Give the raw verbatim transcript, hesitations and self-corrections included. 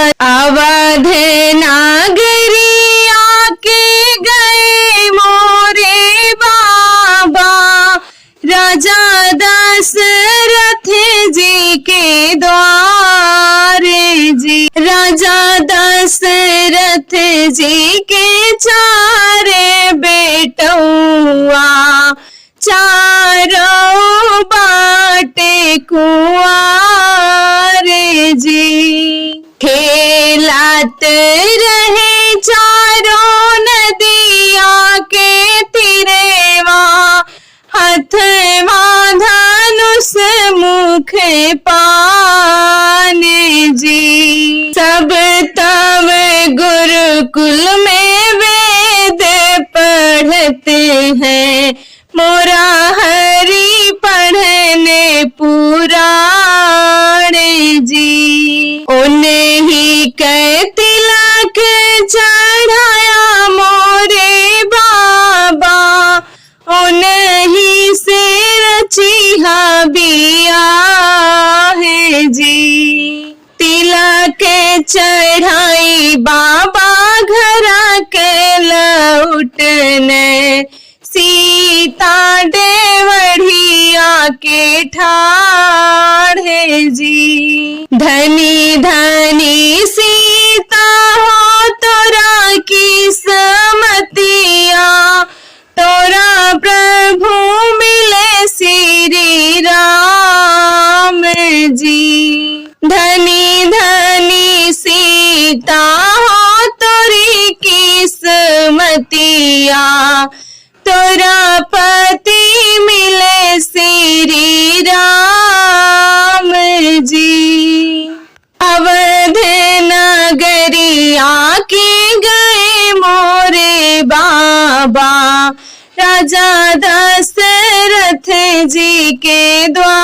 अवध नगरिया के गए मोरे बाबा, राजा दशरथ जी के द्वारे जी। राजा दशरथ जी के चारे बेटउआ, चारों बाटे कुआरे जी। खेलत रहे चारों नदिया के तीरेवा, हथवा धनुष मुख पान जी। सब तव गुरुकुल में वेद पढ़ते हैं, मोरा हरि पढ़ने पुराण जी। उन्हीं के तिलक चढ़ाया मोरे बाबा, उन्हीं से रचिहा बियाह जी। तिलक चढ़ाई बाबा घर के लौटने, सीता डेवढ़िया के ठाढ़े जी। धनी धनी सीता हो तोरा किस्मतिया, तोरा प्रभु मिले श्री राम जी। धनी धनी सीता हो तोरी किस्मतिया, तोरा पति मिले श्री राम जी। अवध नगरिया के गए मोरे बाबा, राजा दशरथ जी के द्वार।